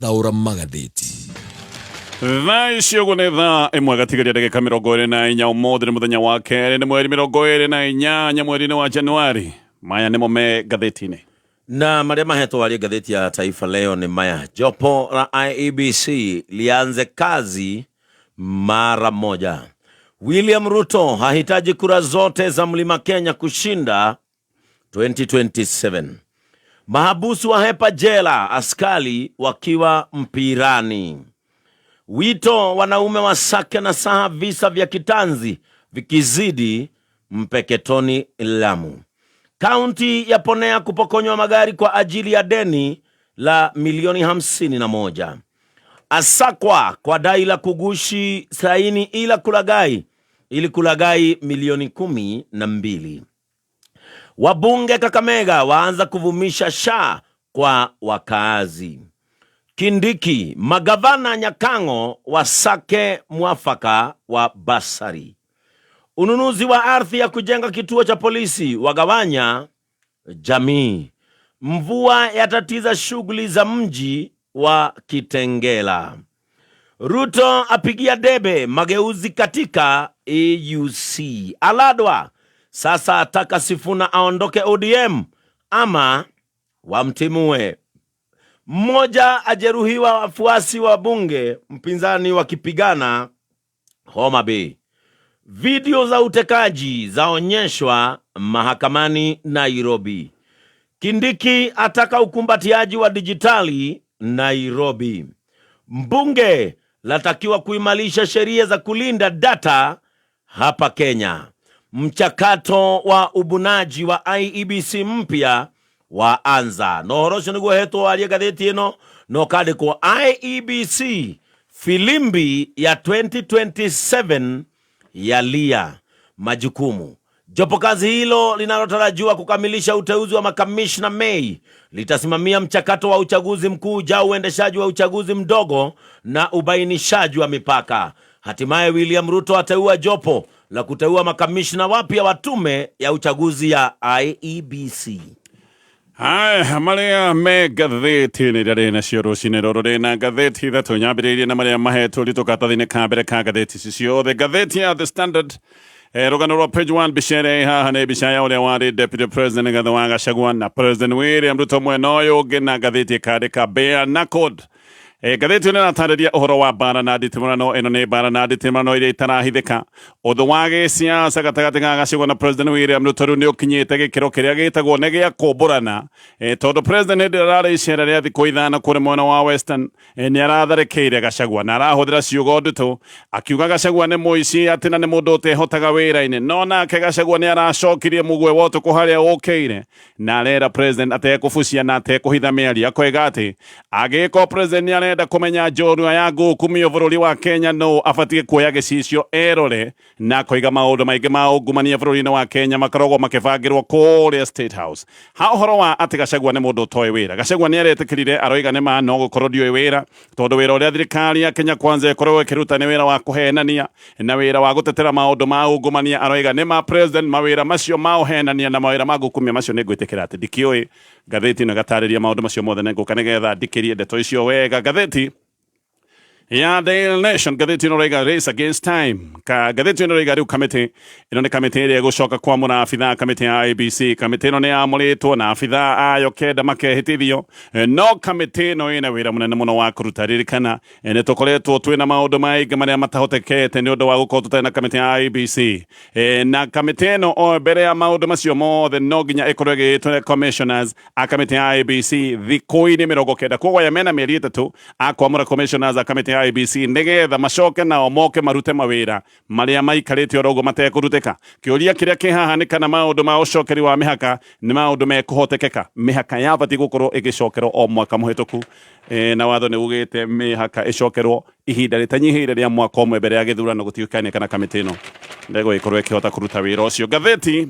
Thaũra magathĩti. Thaa ici ũguo nĩ thaa ĩmwe gatigaria ndagĩka 24. Ũmũthĩ nĩ mũthenya wa kerĩ, nĩ mweri 28 mweri-inĩ wa Januari. Maya nĩmo me ngathĩti-inĩ. Na marĩa mahetwo arĩ ngathĩti ya Taifa Leo nĩ maya: jopo la IEBC lianze kazi mara moja. William Ruto hahitaji kura zote za Mlima Kenya kushinda 2027. Mahabusu wahepa jela, askari wakiwa mpirani. Wito wanaume wasake na saha, visa vya kitanzi vikizidi Mpeketoni, Lamu. Kaunti yaponea kupokonywa magari kwa ajili ya deni la milioni 51. Asakwa kwa dai la kugushi saini ila kulagai ili kulagai milioni 12. Wabunge Kakamega waanza kuvumisha sha kwa wakaazi. Kindiki, magavana Nyakang'o wasake mwafaka wa basari. Ununuzi wa ardhi ya kujenga kituo cha polisi wagawanya jamii. Mvua yatatiza shughuli za mji wa Kitengela. Ruto apigia debe mageuzi katika AUC. Aladwa sasa ataka Sifuna aondoke ODM ama wamtimue. Mmoja ajeruhiwa, wafuasi wa bunge mpinzani wakipigana Homa Bay. Video za utekaji zaonyeshwa mahakamani Nairobi. Kindiki ataka ukumbatiaji wa dijitali Nairobi. Mbunge latakiwa kuimarisha sheria za kulinda data hapa Kenya. Mchakato wa ubunaji wa IEBC mpya waanza. Na ũhoro ũcio nĩguo hetwo warie ngathĩti ĩno na ũkandĩkwo IEBC filimbi ya 2027 yalia majukumu. Jopo kazi hilo linalotarajiwa kukamilisha uteuzi wa makamishna Mei litasimamia mchakato wa uchaguzi mkuu ujao, uendeshaji wa uchaguzi mdogo na ubainishaji wa mipaka. Hatimaye William Ruto ateua jopo la kuteua makamishna wapya wa tume ya uchaguzi ya IEBC. Haya, marĩa me ngathĩti-inĩ iria rĩ nacio rũcinĩ rũrũ, rĩ na ngathĩti ithatũ nyambĩrĩirie na marĩa mahetwo ũritũ karatathi-inĩ ka mbere ka ngathĩti ici ciothe. Ngathĩti ya The Standard, rũgano rwa page 1, mbica ĩrĩa ĩ haha nĩ mbica ya ũrĩa warĩ Deputy President Rigathĩ wa Gachagua na President William Ruto mwena ũyũ ũngĩ, na ngathĩti ĩkandĩka bare knuckled. Ngathĩti ĩno ĩratarĩria ũhoro wa mbara na nditimũrano. Ĩno nĩ mbara na nditimũrano iria itarahithĩka. Ũthũ wa gĩsiasa gatagatĩ ga Gachagua na President William Ruto rĩu nĩ ũkinyĩte gĩkĩro kĩrĩa gĩtagwo nĩ gĩa kũmbũrana, tondũ President hĩndĩ ĩrĩa ararĩ icera rĩa thikũ 5 kũrĩ mwena wa Western, nĩ aratharĩkĩire Gachagua na arahũthĩra ciugo nditũ akiuga Gachagua nĩ mũici, atĩ na nĩ mũndũ ũtehotaga wĩra-inĩ. No nake Gachagua nĩ aracokirie mũgwe wa ũtukũ harĩa ũkĩire na arera President atekũbucia na atekũhitha mĩario, akoiga atĩ angĩgĩkorwo President nĩ arenda kũmenya njorua ya ngũkumio bũrũri wa Kenya no abatiĩ kuoya gĩcicio erore, na akoiga maũndũ maingĩ ma ungumania bũrũri-inĩ wa Kenya makoragwo makĩbangĩrwo kũrĩa State House. Ha ũhoro wa atĩ Gachagua nĩ mũndũ ũtoĩ wĩra, Gachagua nĩ aretĩkĩrire, aroiga nĩ ma no gũkorwo ndiũĩ wĩra, tondũ wĩra ũrĩa thirikari ya Kenya Kwanza ĩkoragwo ĩkĩruta nĩ wĩra wa kũhenania na wĩra wa gũtetera maũndũ ma ungumania. Aroiga nĩ ma President, mawĩra macio ma ũhenania na mawĩra ma ngukumia macio nĩ ngwĩtĩkĩra atĩ ndikĩũĩ. Ngathĩti ĩno ĩgatarĩria maũndũ macio mothe, na ngũka nĩgetha ndikĩrie ndeto icio wega. Ngathĩti ya Daily Nation, ngathĩti ĩno ĩraiga race against time. Ka ngathĩti ĩno ĩraiga rĩu kamĩtĩ ĩno nĩ kamĩtĩ ĩrĩa ĩgũcoka kwamũra abithaa kamĩtĩ ya IEBC. Kamĩtĩ ĩno nĩ yamũrĩtwo na abithaa ayo kenda makehĩtithio, no kamĩtĩ ĩno ĩna wĩra mũnene mũno wa kũruta. Ririkana, nĩ tũkoretwo twĩna maũndũ maingĩ marĩa matahotekete nĩ ũndũ wa gũkorwo tũtarĩ na kamĩtĩ ya IEBC. Na kamĩtĩ ĩno, o mbere ya maũndũ macio mothe, no nginya ĩkorwo ĩgĩtwo commissioners a kamĩtĩ ya IEBC thikũ-inĩ 90. Koguo aya mena mĩeri 3 a kwamũra commissioners a kamĩtĩ ya IEBC nĩgetha macoke nao moke marute mawĩra marĩa maikarĩte oro ũguo matekũrutĩka. Kĩũria kĩrĩa kĩ haha nĩ kana maũndũ ma ũcokeri wa mĩhaka nĩ maũndũ mekũhotekeka. Mĩhaka yabatiĩ gũkorwo ĩgĩcokerwo o mwaka mũhĩtũku, na watho nĩ ugĩte mĩhaka ĩcokerwo ihinda rĩtanyihĩire rĩa mwaka ũmwe mbere ya gĩthurano. Gũtiũkaine kana kamĩtĩ ĩno ndĩgũgĩkorwo ĩkĩhota kũruta wĩra ũcio. Ngathĩti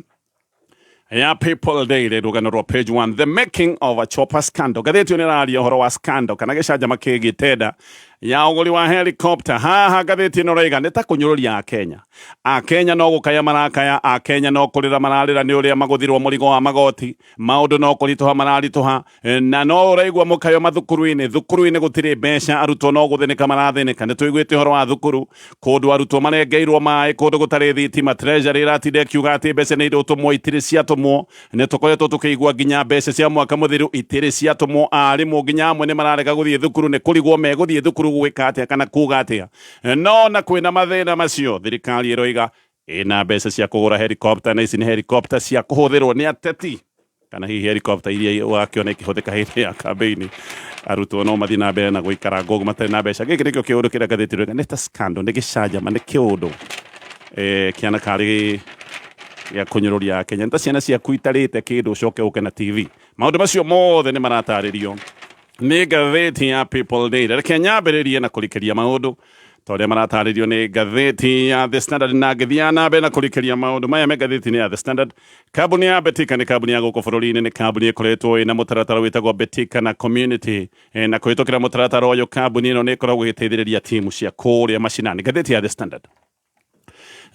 ya People Daily, rũgano rwa page 1, the making of a chopper scandal. Ngathĩti ĩyo nĩ ĩraria ũhoro wa scandal kana gĩcanjama kĩgiĩ tenda. Ya ũgũri wa helicopter haha ngathĩti ĩno raiga nĩ ta kũnyũrũria Akenya. Akenya no gũkaya marakaya, Akenya no kũrĩra mararĩra nĩ ũrĩa magũthirwo mũrigo wa magoti, maũndũ no kũritũha mararitũha, na no ũraigua mũkayo mathukuru-inĩ. Thukuru-inĩ gũtirĩ mbeca, arutwo no gũthĩnĩka marathĩnĩka. Nĩ tũiguĩte ũhoro wa thukuru, kũndũ arutwo marengeirwo maĩ, kũndũ gũtarĩ thitima. Treasury ĩratinda ĩkiuga atĩ mbeca nĩ irĩtũmwo, itirĩ ciatũmwo. Nĩ tũkoretwo tũkĩigua nginya mbeca cia mwaka mũthiru itirĩ ciatũmwo. Arimũ nginya amwe nĩ mararega gũthiĩ thukuru, nĩ kũrigwo megũthiĩ thukuru gwĩka atĩa kana kuga atĩa. No na kwĩna mathĩna macio, thirikari ĩroiga ĩna mbeca cia kũgũra helicopter, na ici nĩ helicopter cia kũhũthĩrwo nĩ ateti kana hihi helicopter iria ũgakĩona ikĩhũthĩka hĩndĩ ya kambĩini. Arutwo no mathiĩ na mbere na gũikara ngũngũ matarĩ na mbeca. Gĩkĩ nĩkĩo kĩũndũ kĩrĩa ngathĩti ĩroiga nĩ ta scandal, nĩ gĩcanjama, nĩ kĩũndũ kĩana karĩ gĩa kũnyũrũria Kenya. Nĩ ta ciana ciaku itarĩte kĩndũ ũcoke ũke na TV. Maũndũ macio mothe nĩ maratarĩrio nĩ ngathĩti ya People Daily. Reke nyambĩrĩrie na kũrikĩria maũndũ ta ũrĩa maratarĩrio nĩ ngathĩti ya The Standard, na ngĩthiaga na mbere na kũrikĩria maũndũ maya me ngathĩti-inĩ ya The Standard. Kambuni ya Betika nĩ kambuni ya gũkũ bũrũri-inĩ, nĩ kambuni ĩkoretwo ĩna mũtaratara wĩtagwo Betika na Community, na kũhĩtũkĩra mũtaratara ũyũ kambuni ĩno nĩ ĩkoragwo ĩgĩteithĩrĩria timu cia kũrĩa macinani. Ngathĩti ya The Standard.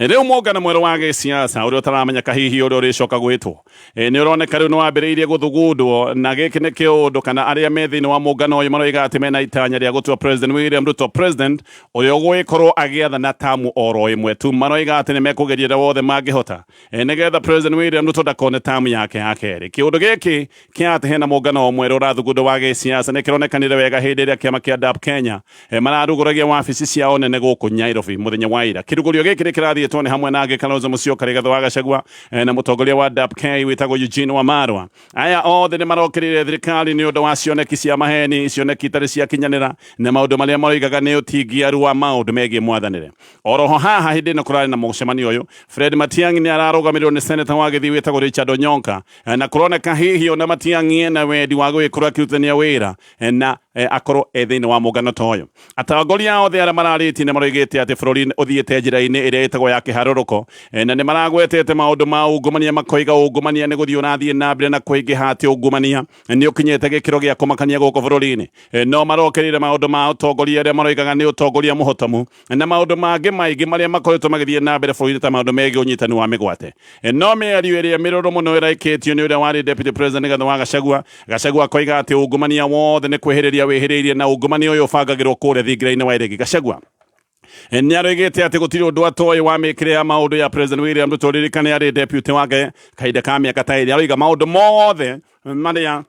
Rĩu mũngano mwerũ wa gĩsiasa ũrĩa ũtaramenyeka hihi ũrĩa ũrĩcoka gwĩtwo nĩ ũroneka rĩu nĩ wambĩrĩirie gũthugundwo, na gĩkĩ nĩ kĩũndũ kana arĩa me thĩinĩ wa mũngano ũyũ maroiga atĩ mena itanya rĩa gũtua President William Ruto president ũrĩa ũgũgĩkorwo agĩathana tamu oro ĩmwe tu. Maroiga atĩ nĩ mekũgeria ũrĩa wothe mangĩhota nĩgetha President William Ruto ndakone tamu yake ya kerĩ. Kĩũndũ gĩkĩ kĩa atĩ hena mũngano mwerũ ũrathugundwo wa gĩsiasa nĩ kĩronekanire wega hĩndĩ ĩrĩa kĩama kĩa DAP Kenya mararugũragia wabici ciao nene gũkũ Nairobi mũthenya wa ira. Kĩrugũrio gĩkĩ nĩ kĩrathiĩtwo nĩ hamwe na angĩ Kalonzo Musyoka, Rigathĩ wa Gachagua na mũtongoria wa DAP K wĩtagwo Eugene Wamalwa. Aya othe nĩ marokĩrĩire thirikari nĩ ũndũ wa cioneki cia maheni, cioneki itarĩ ciakinyanĩra na maũndũ marĩa maroigaga nĩ ũtingiaru wa maũndũ megiĩ mwathanĩre. Oroho haha hĩndĩ ĩno kũrarĩ na mũcemanio ũyũ, Fred Matiang'i nĩ ararũgamĩrĩrwo nĩ seneta wa Gĩthii wĩtagwo Richard Onyonka, na kũroneka hihi ona Matiang'i ena wendi wa gũgĩkorwo akĩrutithania wĩra na akorwo e thĩinĩ wa mũngano ta ũyũ. Atongoria othe arĩa mararĩtie nĩ maroigĩte atĩ bũrũri ũthiĩte njĩra-inĩ ĩrĩa ĩtagwo ya kĩharũrũko, na nĩ maragwetete maũndũ ma ungumania, makoiga ungumania nĩ gũthiĩ ũrathiĩ na mbere na kũingĩha, atĩ ungumania nĩ ũkinyĩte gĩkĩro gĩa kũmakania gũkũ bũrũri-inĩ. No marokĩrĩire maũndũ ma ũtongoria arĩa maroigaga nĩ ũtongoria mũhotomu na maũndũ mangĩ maingĩ marĩa makoretwo magĩthiĩ na mbere bũrũri-inĩ ta maũndũ megiĩ ũnyitani wa mĩgwate. No mĩario ĩrĩa mĩrũrũ mũno ĩraikĩtio nĩ ũrĩa warĩ Deputy President Rigathĩ wa Gachagua. Gachagua akoiga atĩ ungumania wothe nĩ kwĩhĩrĩria wĩhĩrĩirie na ungumania ũyũ ũbangagĩrwo kũrĩa thingira-inĩ wa iregi. Gachagua nĩ aroigĩte atĩ gũtirĩ ũndũ atoĩ wa mĩkĩre ya maũndũ ya President William Ruto. Ririkane arĩ deputy wake kahinda ka mĩaka ta ĩrĩ. Aroiga maũndũ mothe marĩa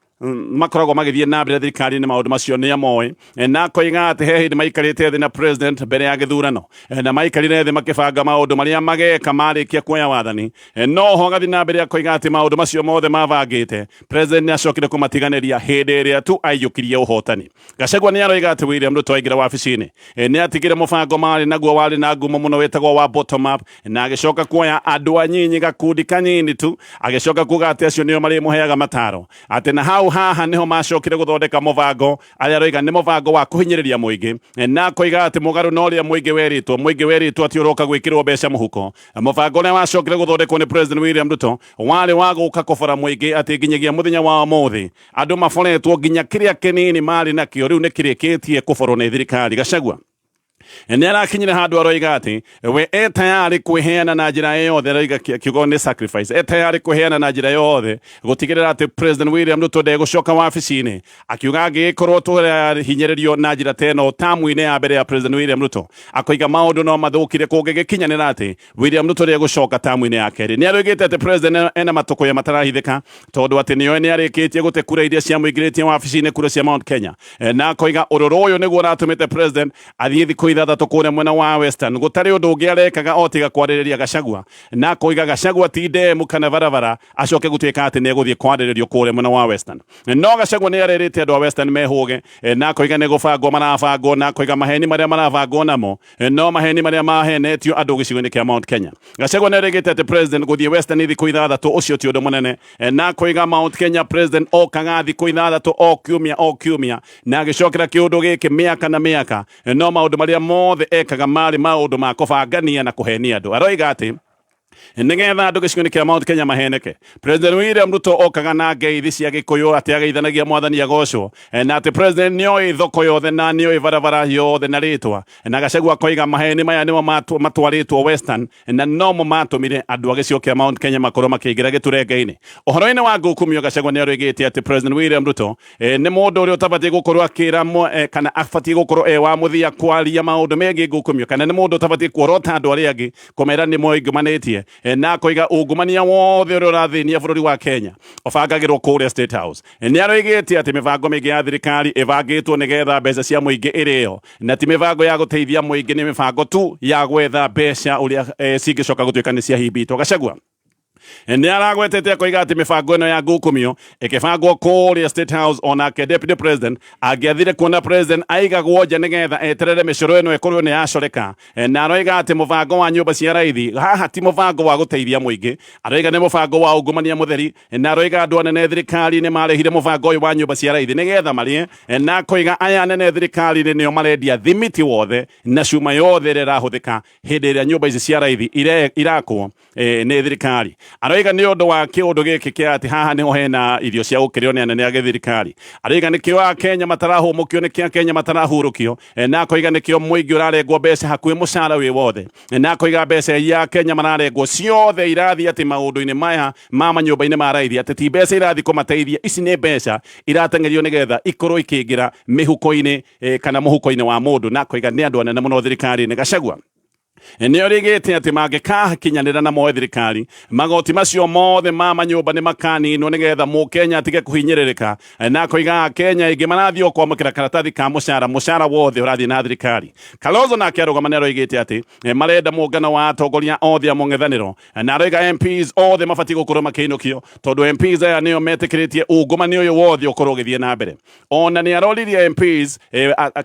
makoragwo magĩthiĩ na mbere thirikari-inĩ maũndũ macio nĩ amoĩ, na akoiga atĩ he hĩndĩ maikarĩte thĩ na president mbere ya gĩthurano, na maikarire thĩ makĩbanga maũndũ marĩa mageka marĩkia kuoya wathani. No ho agathiĩ na mbere akoiga atĩ maũndũ macio mothe mabangĩte president nĩ acokire kũmatiganĩria hĩndĩ ĩrĩa tu aiyũkirie ũhotani. Gachagua nĩ aroiga atĩ William Ruto aingĩra wabici-inĩ nĩ atigire mũbango marĩ naguo warĩ na ngumo mũno wĩtagwo wa bottom up, na agĩcoka kuoya andũ anyinyi, gakundi kanyini tu, agĩcoka kuga atĩ acio nĩo marĩmũheaga mataro, atĩ na hau haha nĩho macokire gũthondeka mũbango arĩa aroiga nĩ mũbango wa kũhinyĩrĩria mũingĩ, na akoiga atĩ mũgarũ na ũrĩa mũingĩ werĩtwo, mũingĩ werĩtwo atĩ ũroka gwĩkĩrwo mbeca mũhuko. Mũbango ũrĩa wacokire gũthondekwo nĩ President William Ruto warĩ wa gũka kũbora mũingĩ, atĩ nginyagia mũthenya wa ũmũthĩ andũ maboretwo nginya kĩrĩa kĩnini marĩ nakĩo rĩu nĩ kĩrĩkĩtie kũborwo nĩ thirikari. Gachagua nĩ arakinyire handũ aroiga atĩ we e tayarĩ kwĩheana na njĩra yothe, aroiga kiugo nĩ sacrifice, e tayarĩ kwĩheana na njĩra yothe gũtigĩrĩra atĩ President William Ruto ndegũcoka wabici-inĩ, akiuga angĩgĩkorwo tũrahinyĩrĩrio na njĩra ta ĩno tamu-inĩ ya mbere ya President William Ruto, akoiga maũndũ no mathũkire kũngĩgĩkinyanĩra atĩ William Ruto ndegũcoka tamu-inĩ ya kerĩ. Nĩ aroigĩte atĩ President ena matũkũya matarahithĩka tondũ atĩ nĩoĩ nĩ arĩkĩtie gũte kura iria ciamũingĩrĩtie wabici-inĩ, kura cia Mount Kenya, na akoiga ũrũrũ ũyũ nĩguo ũratũmĩte President athiĩ thikũ ithathatũ kũrĩa mwena wa Western, gũtarĩ ũndũ ũngĩ arekaga o tiga kwarĩrĩria Gachagua, na akoiga Gachagua ti ndemu kana barabara acoke gũtuĩka atĩ nĩ egũthiĩ kwarĩrĩrio kũrĩa mwena wa Western. No Gachagua nĩ arerĩte andũ a Western mehũge, na akoiga nĩ gũbangwo marabangwo, na akoiga maheni marĩa marabangwo namo no maheni marĩa mahenetio andũ gĩcigo-inĩ kĩa Mount Kenya. Gachagua nĩ arĩgĩte atĩ president gũthiĩ Western thikũ ithathatũ ũcio ti ũndũ mũnene, na akoiga Mount Kenya president okaga thikũ ithathatũ o kiumia o kiumia, na agĩcokera kĩũndũ gĩkĩ mĩaka na mĩaka, no maũndũ marĩa mothe ekaga marĩ maũndũ ma kũbangania na kũhenia andũ. Aroiga atĩ Nĩgetha andũ gĩcigo-inĩ kĩa Mount Kenya maheneke. President William Ruto okaga na ngeithi cia Gĩkũyũ atĩ ageithanagia mwathani agocwo, na atĩ president nĩoĩ thoko yothe na nĩoĩ barabara yothe na rĩtwa. Na Gachagua akoiga maheni maya nĩmo matwarĩtwo Western na nomo matũmire andũ a gĩcigo kĩa Mount Kenya makorwo makĩingĩra gĩturenge-inĩ. Ũhoro-inĩ wa ngukumio, Gachagua nĩaroigĩte atĩ President William Ruto nĩ mũndũ ũrĩa ũtabatiĩ gũkorwo akĩra kana abatiĩ gũkorwo e wa mũthia kwaria maũndũ megiĩ ngukumio, kana nĩ mũndũ ũtabatiĩ kuorota andũ arĩa angĩ kũmera nĩ moingũmanĩtie, na akoiga ungumania wothe ũrĩa ũrathĩnia bũrũri wa Kenya ũbangagĩrwo kũrĩa State House. Nĩ aroigĩte atĩ mĩbango mĩingĩ ya thirikari ĩbangĩtwo nĩgetha mbeca cia mũingĩ ĩrĩo, na ti mĩbango ya gũteithia mũingĩ, nĩ mĩbango tu ya gwetha mbeca ũrĩa cingĩcoka gũtuĩka nĩ ciahimbitwo. Gachagua nĩ aragwetete akoiga atĩ mĩbango ĩno ya ngukumio ĩkĩbangwo kũrĩa State House, onake deputy president angĩathire kuona president aigagwo nja nĩgetha eterere mĩcoro ĩno ĩkorwo nĩ yacoreka. Na aroiga atĩ mũbango wa nyũmba cia raithi haha ti mũbango wa gũteithia mũingĩ, aroiga nĩ mũbango wa ungumania mũtheri. Na aroiga andũ anene thirikari-inĩ marehire mũbango ũyũ wa nyũmba cia raithi nĩgetha marĩe, na akoiga aya anene thirikari-inĩ nĩo marendia thimiti wothe na cuma yothe ĩrĩa ĩrahũthĩka hĩndĩ ĩrĩa nyũmba ici cia raithi irakwo nĩ thirikari. Aroiga nĩ ũndũ wa kĩũndũ gĩkĩ kĩa atĩ haha nĩho hena irio cia gũkĩrĩo nĩ anene a gĩthirikari, aroiga nĩkĩo Akenya matarahũmũkio, nĩkĩo Akenya matarahurũkio, na akoiga nĩkĩo mũingĩ ũrarengwo mbeca hakuhĩ mũcara wĩ wothe, na akoiga mbeca iria Akenya mararengwo ciothe irathiĩ atĩ maũndũ-inĩ maya ma manyũmba-inĩ ma raithi, atĩ ti mbeca irathiĩ kũmateithia, ici nĩ mbeca irateng'erio nĩgetha ikorwo ikĩingĩra mĩhuko-inĩ kana mũhuko-inĩ wa mũndũ, na akoiga nĩ andũ anene mũno thirikari-inĩ. Gachagua nĩ origĩte atĩ mangĩkakinyanĩra na moe thirikari, magoti macio mothe ma manyũmba nĩ makaninwo nĩgetha mũkenya atige kũhinyĩrĩrĩka, na akoiga Akenya aingĩ marathiĩ o kwamũkĩra karatathi ka mũcara, mũcara wothe ũrathiĩ na thirikari. Kalonzo nake arũgama nĩ aroigĩte atĩ marenda mũngano wa atongoria othe a mũng'ethanĩro, na aroiga MPs othe mabatiĩ gũkorwo makĩinũkio tondũ MPs aya nĩo metĩkĩrĩtie ungumania ũyũ wothe ũkorwo ũgĩthiĩ na mbere. Ona nĩ aroririe MPs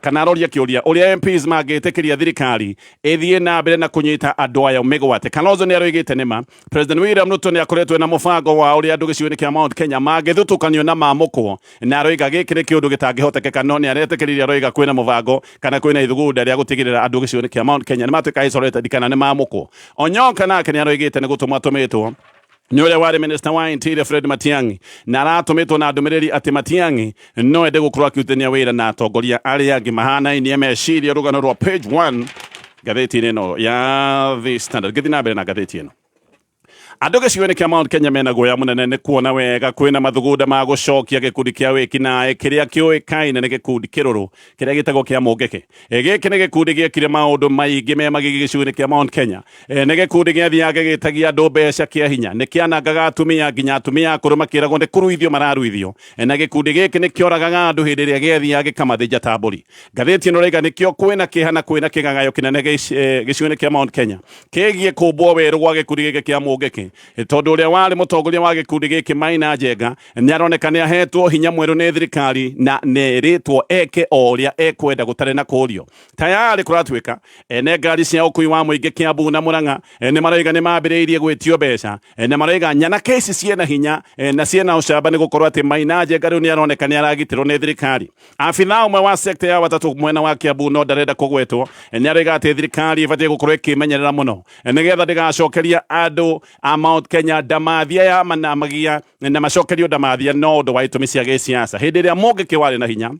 kana aroria kĩũria ũrĩa MPs mangĩtĩkĩria thirikari ĩthiĩ na mbere na kũnyita andũ aya mĩgwate. Kalonzo nĩ aroigĩte nĩma President William Ruto nĩ akoretwo na mũbango wa ũrĩa andũ gĩcigo-inĩ kĩa Mount Kenya mangĩthutũkanio na mamũkwo, na aroiga gĩkĩ nĩ kĩũndũ gĩtangĩhotekeka, no nĩ aretĩkĩririe aroiga kwĩna mũbango kana kwĩna ithugunda rĩa gũtigĩrĩra andũ gĩcigo-inĩ kĩa Mount Kenya nĩ matuĩka isolated kana nĩ mamũkwo. Onyonka nake nĩ aroigĩte nĩ gũtũmwo atũmĩtwo nĩ ũrĩa warĩ minister wa Interior Fred Matiang'i, na aratũmĩtwo na ndũmĩrĩri atĩ Matiang'i no ende gũkorwo akĩrutithania wĩra na atongoria arĩa angĩ mahanainie meciria. Rũgano rwa page 1 ngathĩti-inĩ ĩno ya The Standard. Ngĩthiĩ na mbere na ngathĩti ĩno, andũ gĩcigo-inĩ kĩa Mount Kenya mena guoya mũnene nĩ kuona wega kwĩna mathugunda ma gũcokia gĩkundi kĩa wĩkinaĩ kĩrĩa kĩũĩkaine nĩ gĩkundi kĩrũrũ kĩrĩa gĩtagwo kĩa Mũngĩkĩ. Gĩkĩ nĩ gĩkundi gĩekire maũndũ maingĩ me magigi gĩcigo-inĩ kĩa Mount Kenya. Nĩ gĩkundi gĩathiaga gĩgĩtagia andũ mbeca kĩa hinya, nĩ kĩanangaga atumia nginya atumia akũrũ makĩragwo nĩ kũruithio mararuithio, na gĩkundi gĩkĩ nĩ kĩoragaga andũ hĩndĩ ĩrĩa gĩathiaga gĩkamathĩnja ta mbũri. Ngathĩti ĩno ĩroiga nĩkĩo kwĩna kĩeha na kwĩna kĩgagayo kĩnene gĩcigo-inĩ kĩa Mount Kenya kĩgiĩ kũmbwo werũ gwa gĩkundi gĩkĩ kĩa Mũngĩkĩ, tondũ ũrĩa warĩ mũtongoria wa gĩkundi gĩkĩ Maina Njenga nĩ aroneka nĩ ahetwo hinya mwerũ nĩ thirikari na nĩ ĩrĩtwo eke o ũrĩa ekwenda gũtarĩ na kũrio. Tayarĩ kũratuĩka ene ngari cia ũkui wa mũingĩ Kiambu na Murang'a nĩ maroiga nĩ mambĩrĩirie gwĩtio mbeca, na maroiga nyanake ici ciĩna hinya na ciĩna ũcamba nĩ gũkorwo atĩ Maina Njenga rĩu nĩ aroneka nĩ aragitĩrwo nĩ thirikari. Abithaa ũmwe wa sekta ya watatũ mwena wa Kiambu no ndarenda kũgwetwo nĩ aroiga atĩ thirikari ĩbatiĩ gũkorwo ĩkĩmenyerera mũno nĩgetha ndĩgacokeria andũ a Mount Kenya ndamathia ya manamagia na macokerio ndamathia no ũndũ wa itũmi cia gĩsiasa. Hĩndĩ ĩrĩa Mũngĩkĩ warĩ na hinya,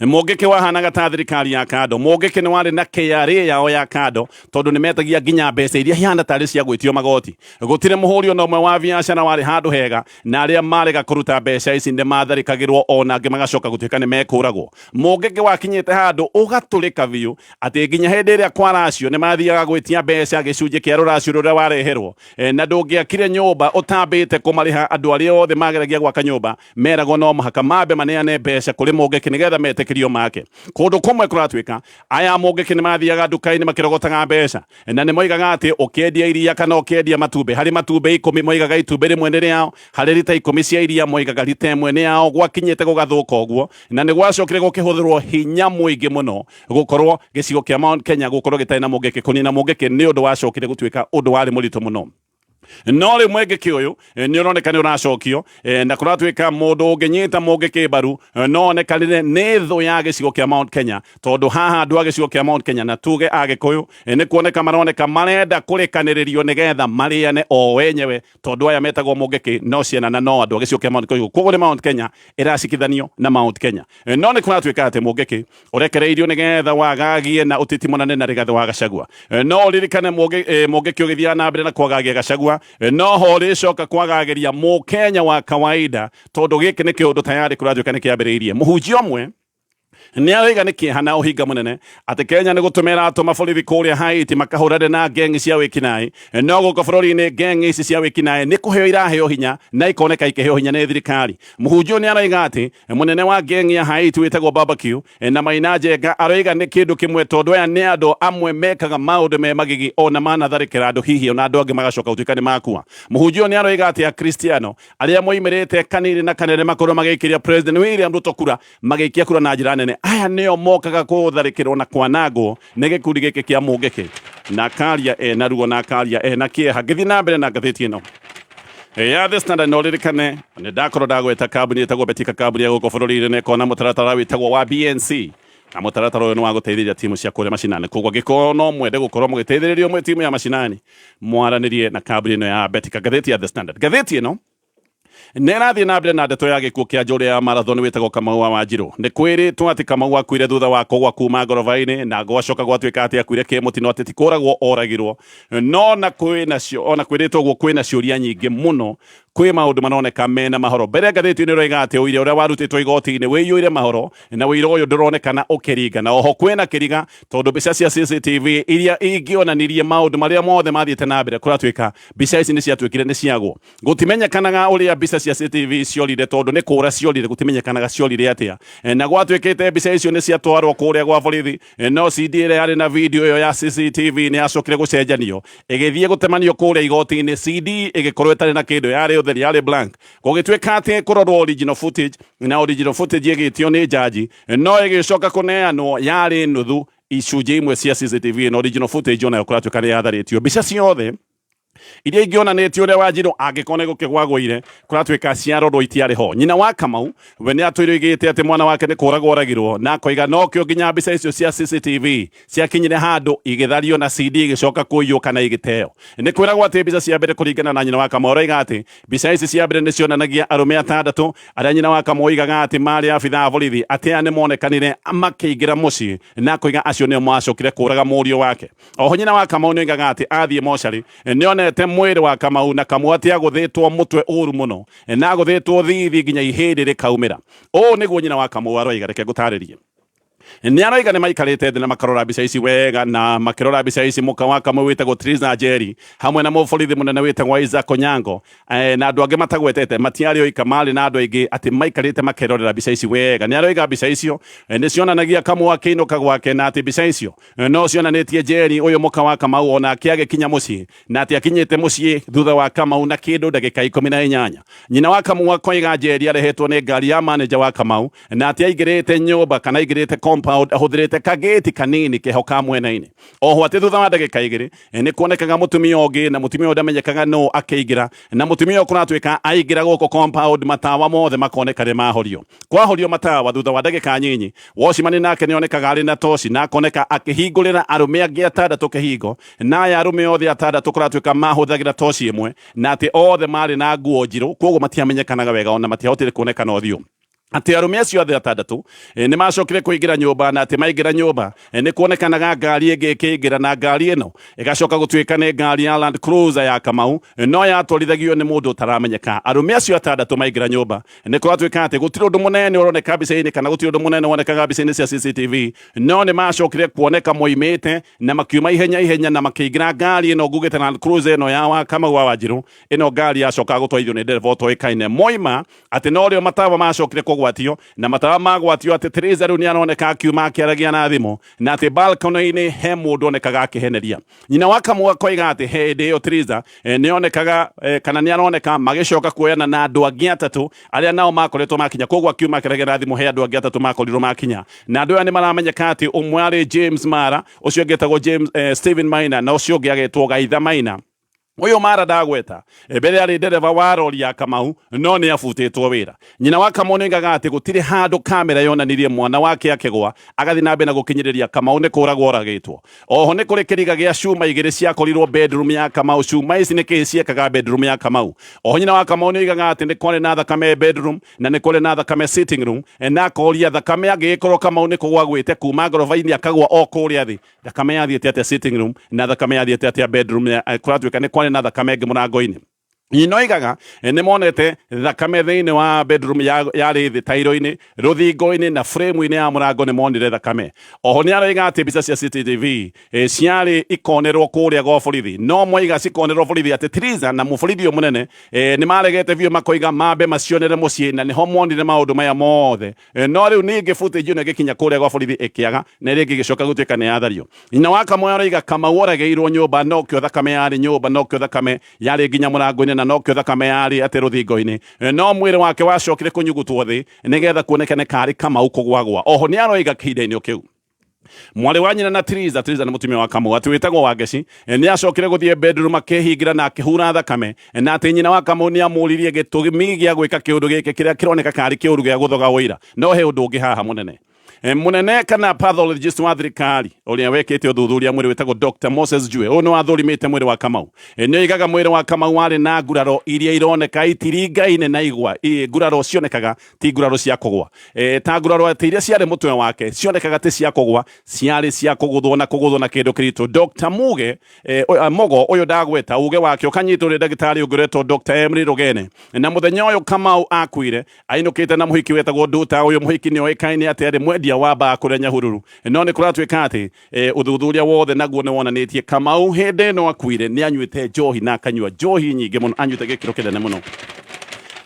Mũngĩkĩ wahanaga ta thirikari ya kando. Mũngĩkĩ nĩ warĩ na KRA yao ya kando tondũ nĩ metagia nginya mbeca iria ihana tarĩ cia gwĩtio magoti. Gũtirĩ mũhũri ona ũmwe wa biacara warĩ handũ hega, na arĩa marega kũruta mbeca ici nĩ matharĩkagĩrwo ona angĩ magacoka gũtuĩka nĩ mekũragwo. Mũngĩkĩ wakinyĩte handũ ũgatũrĩka biũ atĩ nginya hĩndĩ ĩrĩa kwaracio nĩ mathiaga gwĩtia mbeca gĩcunjĩ kĩa rũracio rũrĩa wareherwo, na ndũngĩakire nyũmba ũtambĩte kũmarĩha. Andũ arĩa othe mageragia gwaka nyũmba meragwo no mũhaka mambe maneane mbeca kũrĩ Mũngĩkĩ nĩgetha metĩkĩrio make. Kũndũ kũmwe kũratuĩka aya a Mũngĩkĩ nĩ mathiaga nduka-inĩ makĩrogotaga mbeca, na nĩ moigaga atĩ ũkĩendia iria kana ũkĩendia matumbĩ, harĩ matumbĩ 10 moigaga itumbĩ rĩmwe nĩ rĩao, harĩ rita 10 cia iria moigaga rita ĩmwe nĩ yao. Gwakinyĩte gũgathũka ũguo, na nĩ gwacokire gũkĩhũthĩrwo hinya mũingĩ mũno gũkorwo gĩcigo kĩa Mount Kenya gũkorwo gĩtarĩ na Mũngĩkĩ. Kũnina Mũngĩkĩ nĩ ũndũ wacokire gũtuĩka ũndũ warĩ mũritũ mũno. No rĩu mwengeki ũyũ nĩ ũroneka nĩ ũracokio, na kũratuĩka mũndũ ũngĩnyita mũngĩkĩ mbaru no onekanire nĩ thũ ya gĩcigo kĩa Mount Kenya, tondũ haha andũ a gĩcigo kĩa Mount Kenya na tuge Agĩkũyũ nĩ kuoneka maroneka marenda kũrĩkanĩrĩrio nĩgetha marĩane o wenyewe, tondũ aya metagwo mũngĩkĩ no ciana na no andũ a gĩcigo kĩa Mount Kenya. Koguo nĩ Mount Kenya ĩracikithanio na Mount Kenya. No nĩ kũratuĩka atĩ mũngĩkĩ ũrekereirio nĩgetha wagagie na ũteti mũnene na Rigathĩ wa Gachagua. No ũririkane mũngĩkĩ ũgĩthiaga na mbere na kwagagia Gachagua, no ho ũrĩcoka kwagagĩria mũkenya wa kawaida, tondũ gĩkĩ nĩ kĩũndũ tayari kũratuĩka nĩ kĩambĩrĩirie. Mũhunjia ũmwe nĩ aroiga nĩ kĩeha na ũhinga mũnene atĩ Kenya nĩ gũtũma ĩratũma borithi kũrĩa Haiti makahũrane na ngengi cia wĩkinaĩ, no gũkũ bũrũri-inĩ ngengi ici cia wĩkinaĩ nĩ kũheo iraheo hinya na ikoneka ikĩheo hinya nĩ thirikari. Mũhunjia ũyũ nĩ aroiga atĩ Munene wa gengi ya Haiti wĩtagwo Barbecue na Maina Njenga aroiga nĩ kĩndũ kĩmwe, tondũ aya nĩ andũ amwe mekaga maũndũ me magigi ona manatharĩkĩra andũ, hihi ona andũ angĩ magacoka gũtuĩka nĩ makua. Mũhunjia ũyũ nĩ aroiga atĩ Akristiano arĩa moimĩrĩte kanini na kanene makorwo magĩikĩria President William Ruto kura, magĩikia kura na njĩra nene, aya nĩo mokaga kũtharĩkĩrwo na kwanangwo nĩ gĩkundi gĩkĩ kĩa Mũngĩkĩ. Na akaria ena ruo na akaria ena kĩeha. Ngĩthiĩ na mbere na ngathĩti ĩno ya The Standard, no ririkane nĩ ndakorwo ndagweta kambuni ĩtagwo Betika, kambuni ya gũkũ bũrũri-inĩ, na ĩkona mũtaratara wĩtagwo wa BNC, na mũtaratara ũyũ nĩ wa gũteithĩrĩria timu cia kũrĩa macinani. Koguo angĩkorwo no mwende gũkorwo mũgĩteithĩrĩrio mwĩ timu ya macinani, mwaranĩrie na kambuni ĩno ya Betika. Ngathĩti ya The Standard, ngathĩti ĩno nĩ ĩrathiĩ na mbere na ndeto ya gĩkuũ kĩa njũrĩ ya marathon wĩtagwo Kamau wa Wanjirũ. Nĩ kwĩrĩtwo atĩ Kamau akuire thutha wa kũgwa kuma ngoroba-inĩ, na gwacoka gwatuĩka atĩ akuire kĩmũtino, atĩ ti kũragwo oragirwo. No na kwĩ nacio, ona kwĩrĩtwo ũguo, kwĩna ciũria nyingĩ mũno, kwĩ maũndũ maroneka mena mahoro. Mbere ngathĩti-inĩ ĩroiga atĩ ũira ũrĩa warutĩtwo igoti-inĩ wĩiyũire mahoro, na ũira ũyũ ndũronekana ũkĩringa, na oho kwĩna kĩriga tondũ mbica cia CCTV iria ingĩonanirie maũndũ marĩa mothe mathiĩte na mbere, kũratuĩka mbica ici nĩ ciatuĩkire nĩ ciagwo. Gũtimenyekanaga ũrĩa mbica cia CCTV ciorire, tondũ nĩ kũra ciorire, gũtimenyekanaga ciorire atĩa. Na gwatuĩkĩte mbica icio nĩ ciatwarwo kũrĩa gwa borithi, no CD ĩrĩa yarĩ na video ĩyo ya CCTV nĩ yacokire gũcenjanio ĩgĩthiĩ gũtemanio kũrĩa igoti-inĩ. CD ĩgĩkorwo ĩtarĩ na kĩndũ, yarĩ ũtheri, yarĩ blank. Gũgĩtuĩka atĩ kũrorwo original footage, na original footage ĩgĩtio nĩ jaji, no ĩgĩcoka kũneanwo yarĩ nuthu icunjĩ imwe cia CCTV, na original footage onayo kũratuĩka nĩ yatharĩtio. Mbica ciothe iria ingĩonanĩtie ũrĩa Wanjirũ angĩkorwo nĩ gũkĩgwa agũire, kũratuĩka ciarorwo itiarĩ ho. Nyina wa Kamau we nĩ atũire oigĩte atĩ mwana wake nĩ kũragwo oragirwo, na akoiga nokĩo nginya mbica icio cia CCTV ciakinyire handũ igĩthario na CD igĩcoka kũiywo kana igĩteo. Nĩ kwĩragwo atĩ mbica cia mbere, kũringana na nyina wa Kamau, aroiga atĩ mbica ici cia mbere nĩ cionanagia arũme atandatũ arĩa nyina wa Kamau oigaga atĩ marĩ abithaa a borithi, atĩ aya nĩ monekanire makĩingĩra mũciĩ, na akoiga acio nĩo macokire kũraga mũriũ wake. Oho nyina wa Kamau nĩoigaga atĩ athiĩ mocarĩ nĩonete mwĩrĩ wa Kamau, na Kamau atĩ agũthĩtwo mũtwe ũru mũno na agũthĩtwo thithi nginya ihĩndĩ rĩkaumĩra. Ũũ nĩguo nyina wa Kamau aroiga, reke ngũtarĩrie. Nĩ aroiga nĩ maikarĩte thĩ na makarora mbica ici wega, na makĩrora mbica ici mũka wa Kamau wĩtagwo Triza Njeri hamwe na mũborithi mũnene wĩtagwo Isaac Onyango na andũ angĩ matagwetete, matiarĩ oika, marĩ na andũ aingĩ, atĩ maikarĩte makerorera mbica ici wega. Nĩ aroiga mbica icio nĩ cionanagia Kamau akĩinũka gwake, na atĩ mbica icio no cionanĩtie Njeri ũyũ mũka wa Kamau onake agĩkinya mũciĩ, na atĩ akinyĩte mũciĩ thutha wa Kamau na kĩndũ ndagĩka 18. Nyina wa Kamau akoiga Njeri arehetwo nĩ ngari ya manager wa Kamau, na atĩ aingĩrĩte nyũmba kana aingĩrĩte compound ahũthĩrĩte kagĩti kanini keho ka mwena-inĩ. Oho atĩ thutha wa ndagĩka 2 nĩ kuonekaga mũtumia ũngĩ, na mũtumia ũyũ ndamenyekaga nũ akĩingĩra, na mũtumia ũyũ kũratuĩka aingĩra gũkũ compound matawa mothe makoneka nĩ mahorio. Kwahorio matawa thutha wa ndagĩka nyinyi, Wocimani nake nĩonekaga arĩ na toci na akoneka akĩhingũrĩra arũme angĩ atandatũ kĩhingo, na aya arũme othe atandatũ kũratuĩka mahũthagĩra toci ĩmwe, na atĩ othe marĩ na nguo njirũ, koguo matiamenyekanaga wega ona matiahotire kuonekana ũthiũ. Atĩ arũme acio othe atandatũ nĩ macokire kũingĩra nyũmba, na atĩ maingĩra nyũmba nĩ kuonekanaga ngari ĩngĩ ĩkĩingĩra, na ngari ĩno ĩgacoka gũtuĩka nĩ ngari ya Land Cruiser ya Kamau, no yatwarithagio nĩ mũndũ ũtaramenyeka. Arũme acio atandatũ maingĩra nyũmba nĩ kũratuĩka atĩ gũtirĩ ũndũ mũnene ũroneka mbica-inĩ, kana gũtirĩ ũndũ mũnene wonekaga mbica-inĩ cia CCTV, no nĩ macokire kuoneka moimĩte na makiuma ihenya ihenya na makĩingĩra ngari ĩno ngugĩte Land Cruiser ĩno ya wa Kamau wa Wanjirũ. Ĩno ngari yacokaga gũtwarithio nĩ ndereba ũtoĩkaine. Moima atĩ norĩo matawa macokire kũgwatio, na matawa magwatio atĩ Teresa rĩu nĩ aroneka akiuma akĩaragia na thimũ, na atĩ balcony-inĩ he mũndũ onekaga akĩheneria. Nyina wa Kamau akoiga atĩ hĩndĩ ĩyo Teresa nĩ onekaga kana nĩ aroneka magĩcoka kuoyana na andũ angĩ atatũ arĩa nao makoretwo makinya. Koguo akiuma akĩaragia na thimũ he andũ angĩ atatũ makorirwo makinya, na andũ aya nĩ maramenyeka atĩ ũmwe arĩ James Mara, ũcio ũngĩ etagwo James Stephen Maina, na ũcio ũngĩ agetwo Gaitha Maina. Uyu mara ndagweta mbere arĩ ndereba wa rori ya Kamau no nĩ abutĩtwo wĩra. Nyina wa Kamau nĩoigaga atĩ gũtirĩ handũ kamera yonanirie mwana wake akĩgwa agathiĩ na mbere na gũkinyĩrĩria Kamau nĩ kũragwo oragĩtwo. Oho nĩ kũrĩ kĩriga gĩa cuma igĩrĩ ciakorirwo bedroom ya Kamau. Cuma ici nĩ kĩĩ ciekaga bedroom ya Kamau? Oho nyina wa Kamau nĩoigaga atĩ nĩ kwarĩ na thakame bedroom na nĩ kwarĩ na thakame sitting room na akoria thakame angĩgĩkorwo Kamau nĩ kũgwa agwĩte kuma ngoroba-inĩ akagwa o kũrĩa thĩ thakame yathiĩte atĩa sitting room na thakame yathiĩte atĩa bedroom kũratuĩka nĩ kwarĩ na thakame ĩngĩ mũrango-inĩ. Nyina oigaga nĩ monete thakame thĩinĩ wa bedroom yarĩ thĩ tairo-inĩ, rũthingo-inĩ na frame-inĩ ya mũrango nĩ monire thakame. Oho nĩ aroiga atĩ mbica cia CCTV ciarĩ ikonerwo kũrĩa gwa borithi, no moiga cikonerwo borithi atĩ Triza na mũborithi ũyũ mũnene nĩ maregete biũ makoiga mambe macionere mũciĩ na nĩho monire maũndũ maya mothe. No rĩu ningĩ footage ĩno ĩgĩkinya kũrĩa gwa borithi ĩkĩaga na ĩrĩa ĩngĩ ĩgĩcoka gũtuĩka nĩ yathario. Nyina wa Kamau aroiga Kamau oragĩirwo nyũmba nokĩo thakame yarĩ nyũmba nokĩo thakame yarĩ nginya mũrango-inĩ na nokĩo thakame yarĩ atĩ rũthingo-inĩ, no mwĩrĩ wake wacokire kũnyugutwo thĩ nĩgetha kuonekane karĩ Kamau kũgwagwa. Oho nĩ aroiga kĩhinda-inĩ o kĩu mwarĩ wa nyina na Triza, Triza nĩ mũtumia wa Kamau, atĩ wĩtagwo Wangeci, nĩ acokire gũthiĩ bedroom akĩhingĩra na akĩhura thakame, na atĩ nyina wa Kamau nĩ amũririe gĩtũmi gĩa gwĩka kĩũndũ gĩkĩ kĩrĩa kĩroneka karĩ kĩũru gĩa gũthoga ũira. No he ũndũ ũngĩ haha mũnene mũnene kana pathologist wa thirikari ũrĩa wekĩte ũthuthuria mwĩrĩ wĩtagwo Dr. Moses Jue, ũyũ nĩ wathũrimĩte mwĩrĩ wa Kamau, nĩ oigaga mwĩrĩ wa Kamau warĩ na nguraro iria ironeka itiringaine na igwa. Nguraro cionekaga ti nguraro cia kũgwa, ta nguraro atĩ iria ciarĩ mũtwe wake cionekaga ti cia kũgwa, ciarĩ cia kũgũthwo na kũgũthwo na kĩndũ kĩritũ. Dr. Muge Mogo ũyũ ndagweta uge wake ũkanyitwo nĩ ndagĩtarĩ ũngĩ ũretwo Dr. Emily Rugene. Na mũthenya ũyũ Kamau akuire ainũkĩte na mũhiki wetagwo Nduta. Ũyũ mũhiki nĩ oĩkaine atĩ arĩ mwendia wa mbaa kũrĩa Nyahururu, no nĩ kũratuĩka atĩ ũthuthuria wothe naguo nĩ wonanĩtie Kamau hĩndĩ ĩno akuire nĩ anyuĩte njohi na akanyua njohi nyingĩ mũno, anyuĩte gĩkĩro kĩnene mũno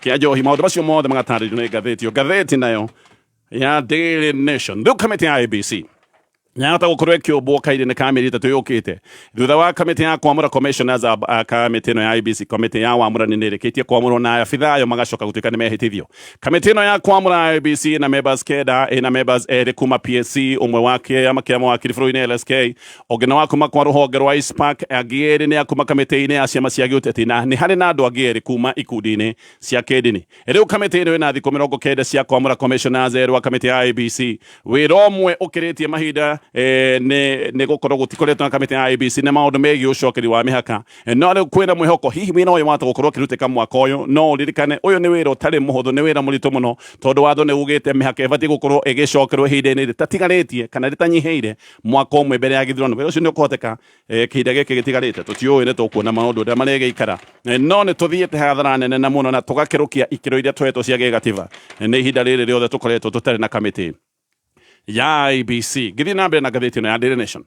kĩa njohi. Maũndũ macio mothe magatarĩrio nĩ ngathĩti ĩyo, ngathĩti nayo ya Daily Nation. Rĩu kamĩtĩ ya IEBC yahota gũkorwo ĩkĩũmbwo kahinda-inĩ ka mĩeri 3 yũkĩte thutha wa kamĩtĩ ya kwamũra commissioners a kamĩtĩ ĩno ya IEBC. Kamĩtĩ ya wamũrani nĩ ĩrĩkĩtie kwamũrwo na abithaa ayo magacoka gũtuĩka nĩ mehĩtithio. Kamĩtĩ ĩno ya kwamũra IEBC ĩna members 9, ĩna members erĩ kuma PSC, ũmwe wa kĩama kĩa mawakiri bũrũri-inĩ LSK, ũngĩ nĩ wa kuma kwa rũhonge rwa ICPAK, angĩ erĩ nĩ a kuma kamĩtĩ-inĩ ya ciama cia gĩũteti, na nĩ harĩ na andũ angĩ erĩ kuma ikundi-inĩ cia kĩndini. Rĩu kamĩtĩ ĩno ĩna thikũ 90 cia kwamũra commissioners erũ a kamĩtĩ ya IEBC. Wĩra ũmwe ũkĩrĩtie mahinda nĩ gũkorwo gũtikoretwo na kamĩtĩ ya IEBC na maũndũ megiĩ ũcokeri wa mĩhaka, no rĩu kwĩna mwĩhoko hihi wĩra ũyũ wahota gũkorwo ũkĩrutĩka mwaka ũyũ. No ũririkane ũyũ nĩ wĩra ũtarĩ mũhũthũ, nĩ wĩra mũritũ mũno tondũ watho nĩ ugĩte mĩhaka ĩbatiĩ gũkorwo ĩgĩcokerwo ihinda-inĩ rĩtatigarĩtie kana rĩtanyihĩire mwaka ũmwe mbere ya gĩthurano. Wĩra ũcio nĩ ũkũhoteka kihinda gĩkĩ gĩtigarĩte? Tũtiũĩ, nĩ tũkuona maũndũ ũrĩa marĩgĩikara, no nĩ tũthiĩte hathara nene na mũno na tũgakĩrũkia ikĩro iria tũhetwo cia gĩgatiba nĩ ihinda rĩrĩ rĩothe tũkoretwo tũtarĩ na kamĩtĩ ya IEBC. Ngĩthiĩ na mbere na ngathĩti ĩno ya Daily Nation,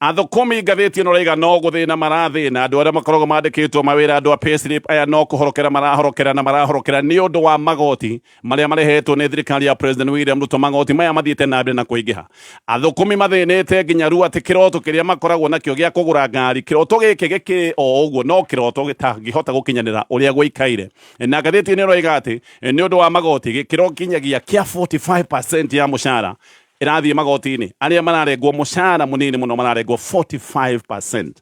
athũkũmi ngathĩti ĩno raiga no gũthĩna marathĩna. Andũ arĩa makoragwo mandĩkĩtwo mawĩra, andũ a payslip aya, no kũhorokera marahorokera na marahorokera nĩ ũndũ wa magoti marĩa marehetwo nĩ thirikari ya President William Ruto. Magoti maya mathiĩte na mbere na kũingĩha, athũkũmi mathĩnĩte nginya rĩu atĩ kĩroto kĩrĩa makoragwo nakĩo gĩa kũgũra ngari, kĩroto gĩkĩ gĩkĩrĩ o ũguo no kĩroto gĩtangĩhota gũkinyanĩra ũrĩa gũikaire. Na ngathĩti ĩno ĩroiga atĩ nĩ ũndũ wa magoti gĩkĩro kinyagia kĩa 45% ya mũcara ĩrathiĩ magoti-inĩ. Arĩa mararengwo mũcara mũnini mũno mararengwo 45%,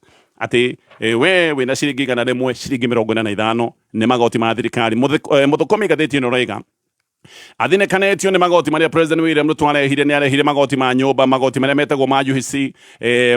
atĩ we wĩna ciringi 100, ciringi 45 nĩ magoti ma thirikari. Mũthũkũmi ngathĩti ĩno ĩroiga athinĩkanĩtio nĩ magoti marĩa President William Ruto arehire. Nĩ arehire magoti ma nyũmba, magoti marĩa metagwo ma UHC,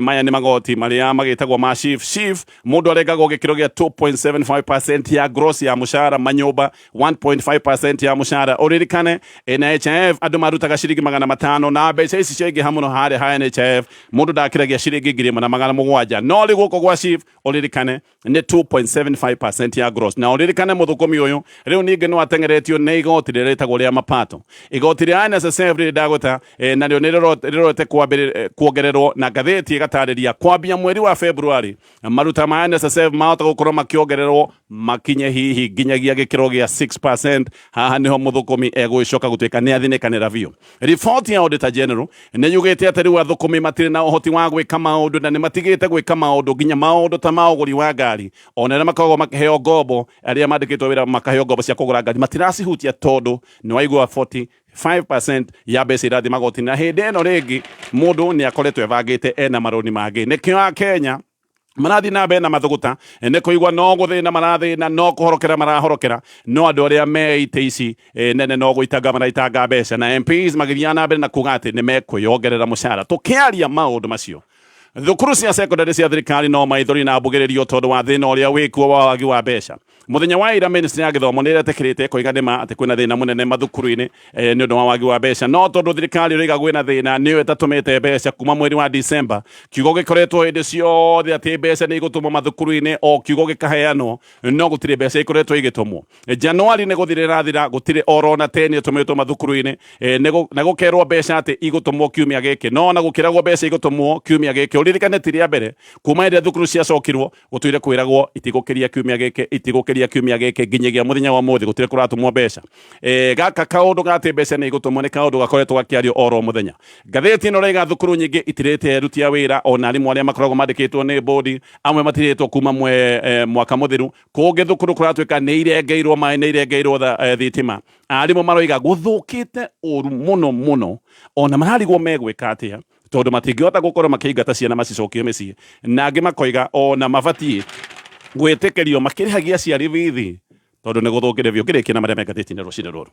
maya nĩ magoti marĩa magĩtagwo ma SHIF. SHIF mũndũ arengagwo gĩkĩro gĩa 2.75% ya gross ya mũcara, manyũmba 1.5% ya mũcara. Ũririkane NHIF andũ marutaga ciringi 500, na mbeca ici ciaingĩha mũno harĩa ha NHIF mũndũ ndakĩragia ciringi 1700, no rĩu gũkũ gwa SHIF ũririkane nĩ 2.75% ya gross. Na ũririkane mũthũkũmi ũyũ rĩu ningĩ no ateng'eretio nĩ igoti rĩrĩa rĩtagwo rĩa mapato, igoti rĩa NSSF rĩrĩ ndagweta, narĩo nĩ rĩrorete kuongererwo, na ngathĩti ĩgatarĩria kwambia mweri wa February maruta ma NSSF mahota gũkorwo makĩongererwo makinye hihi nginyagia gĩkĩro gĩa 6%. Haha nĩho mũthũkũmi egũgĩcoka gũtuĩka nĩ athinĩkanĩra biũ. Riboti ya Auditor General nĩ yugĩte atĩ rĩu athũkũmi matirĩ na ũhoti wa gwĩka maũndũ na nĩ matigĩte gwĩka maũndũ, nginya maũndũ ta ma ũgũri wa ngari. Ona arĩa makoragwo makĩheo ngombo, arĩa mandĩkĩtwo wĩra makaheo ngombo cia kũgũra ngari, matiracihutia tondũ nĩ waigua 45% ya mbeca irathiĩ magoti, na hĩndĩ ĩno rĩngĩ mũndũ nĩ akoretwo ebangĩte ena marũni mangĩ. Nĩkĩo Akenya Marathiĩ na mbere na mathuguta nĩ kũigua no gũthĩna marathĩna, no kũhorokera marahorokera, no andũ arĩa me itĩ ici nene no gũitanga maraitanga mbeca, na MPs magĩthiaga na mbere na kuga atĩ nĩ mekwĩyongerera mũcara. Tũkĩaria maũndũ macio, thukuru cia secondary cia thirikari no maithori na mbugĩrĩrio tondũ wa thĩna ũrĩa wĩkuo wa wagi wa mbeca. Mũthenya wa ira ministry ya gĩthomo nĩ ĩretĩkĩrĩte ĩkoiga nĩma atĩ kwĩna thĩna mũnene mathukuru-inĩ nĩ ũndũ wa wagi wa mbeca, no tondũ thirikari ĩroiga kwĩna thĩna nĩyo ĩtatũmĩte mbeca kuma mweri wa December, kiugo gĩkoretwo hĩndĩ ciothe atĩ mbeca nĩ igũtũmwo mathukuru-inĩ, o kiugo gĩkaheanwo, no gũtirĩ mbeca ikoretwo igĩtũmwo. Januari nĩ gũthira ĩrathira, gũtirĩ orona teni ĩtũmĩtwo mathukuru-inĩ, na gũkerwo mbeca atĩ igũtũmwo kiumia gĩkĩ, no ona gũkĩragwo mbeca igũtũmwo kiumia gĩkĩ, ũririkane ti rĩa mbere kuma hĩndĩ ĩrĩa thukuru ciacokirwo gũtũire kwĩragwo itigũkĩria kiumia gĩkĩ, itigũkĩria kiumia gĩkĩ, nginyagia mũthenya wa ũmũthĩ gũtirĩ kũratũmwo mbeca. Gaka kaũndũ ga atĩ mbeca nĩ igũtũmwo nĩ kaũndũ gakoretwo gakĩario oro mũthenya. Ngathĩti ĩno ĩraiga thukuru nyingĩ itirĩte aruti a wĩra, ona arimũ arĩa makoragwo mandĩkĩtwo nĩ bodi amwe matirĩtwo kuma mwaka mũthiru. Kũngĩ thukuru kũratuĩka nĩ irengeirwo maĩ, nĩ irengeirwo thitima. Arimũ maroiga gũthũkĩte ũru mũno mũno, ona mararigwo megwĩka atĩa tondũ matingĩhota gũkorwo makĩingata ciana macicokie mĩciĩ, na angĩ makoiga ona mabatiĩ gwĩtĩkĩrio makĩrĩhagia aciari bithi tondũ nĩ gũthũkire biũ. Ngĩrĩkia na marĩa me ngathĩti-inĩ rũcinĩ rũrũ.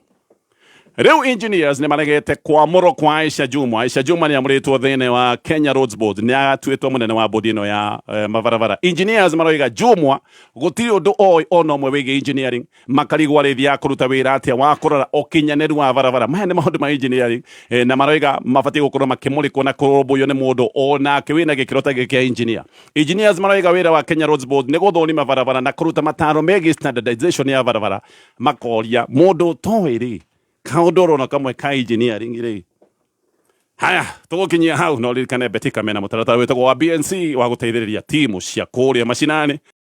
Rĩu engineers nĩ maregete kwamũrwo kwa Aisha Jumwa. Aisha Jumwa nĩ amũrĩtwo thĩinĩ wa Kenya Roads Board, nĩ atuĩtwo mũnene wa bodi ĩno ya mabarabara. Engineers maroiga Jumwa gũtirĩ ũndũ oĩ ona ũmwe wĩgiĩ engineering, makarigwo arĩthiaga kũruta wĩra atĩa wa kũrora ũkinyanĩru wa barabara. Maya nĩ maũndũ ma engineering, na maroiga mabatiĩ gũkorwo makĩmũrĩkwo na kũrũmbũiyo nĩ mũndũ onake wĩna gĩkĩro ta gĩkĩ kĩa engineer. Engineers maroiga wĩra wa Kenya Roads Board nĩ gũthũrima barabara na kũruta mataro megiĩ standardization ya barabara. Makoria mũndũ ũtoĩ rĩ kaũndũ orona kamwe ka engineering rĩ. Haya, tũgũkinyia hau, no ririkane Betika mena mũtaratara wĩtagwo wa BNC wa gũteithĩrĩria timu cia kũrĩa macinani.